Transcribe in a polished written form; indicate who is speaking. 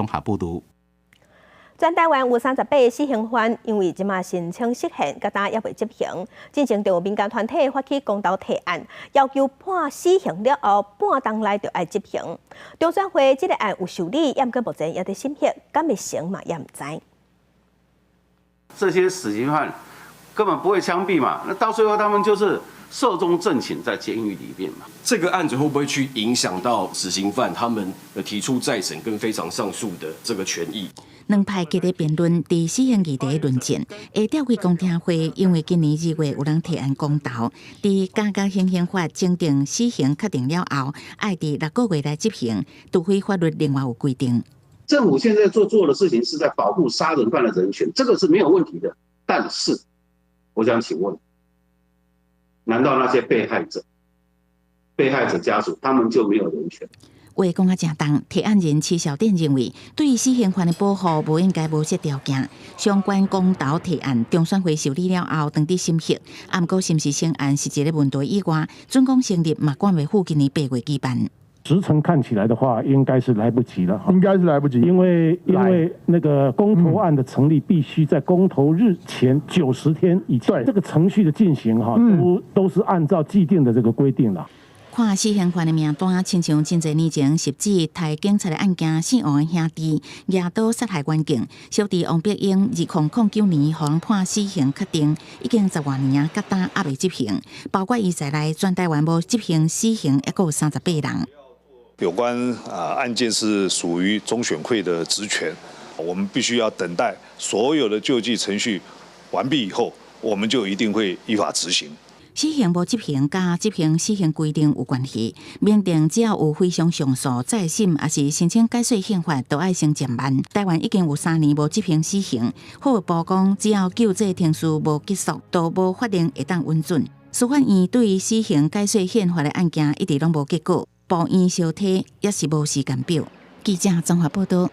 Speaker 1: 綜合報導。
Speaker 2: 全台灣有38個死刑犯，因為這馬申請釋憲，佮今猶未執行。進前就有民間團體發起公投提案，要求判死刑了後半冬內就愛執行。中選會這個案有受理，毋過目前猶佇審核，敢會成嘛猶毋知。
Speaker 3: 這些死刑犯根本不會槍斃嘛，那到最後他們就是壽終正寢在監獄裡面嘛。
Speaker 4: 這個案子會不會去影響到死刑犯他們提出再審跟非常上訴的這個權益？
Speaker 5: 兩派激烈辯論，佇死刑議題論戰。會調開公聽會，因為今年2月有人提案公投，佇加加刑刑法增訂死刑確定了後，愛佇6個月內執行，除非法律另外有規定。
Speaker 3: 政府現在做的事情是在保護殺人犯的人權，這個是沒有問題的。但是，我想請問，難道那些被害者、被害者家屬，他們就沒有人權？
Speaker 5: 話講啊誠重，提案人徐小典認為，對死刑犯的保護無應該無設條件。相關公投提案，中選會受理了後，當佇審核，啊，毋過是毋是成案是一個問題以外，準講成立嘛，趕袂赴今年8月舉辦。
Speaker 6: 時程看起來的話，應該是來不及了。
Speaker 7: 應該是來不及，
Speaker 6: 因為那個公投案的成立必須在公投日前90天以前，這個程序的進行哈，都是按照既定的這個規定啦。
Speaker 5: 看死刑犯的名單，親像真濟年前實質刣警察的案件死亡的兄弟，舉刀殺害員警，小弟王碧英2009年予人判死刑確定，已經十外年啊，佮今猶未執行。包括伊在內，全台灣無執行死刑，抑閣有38人。
Speaker 8: 有關啊案件是屬於中選會的職權，我們必須要等待所有的救濟程序完畢以後，我們就一定會依法執行。
Speaker 5: 死刑無執行，佮執行死刑規定有關係。明定只要有非常上訴、再審，抑是申請改選憲法，都愛先減慢。台灣已經有3年無執行死刑，法務部講，只要救濟程序無結束，都無法令會當允准。司法院對於死刑改選憲法的案件，一直攏無結果，部院相提，也是無時間表。記者綜合報道。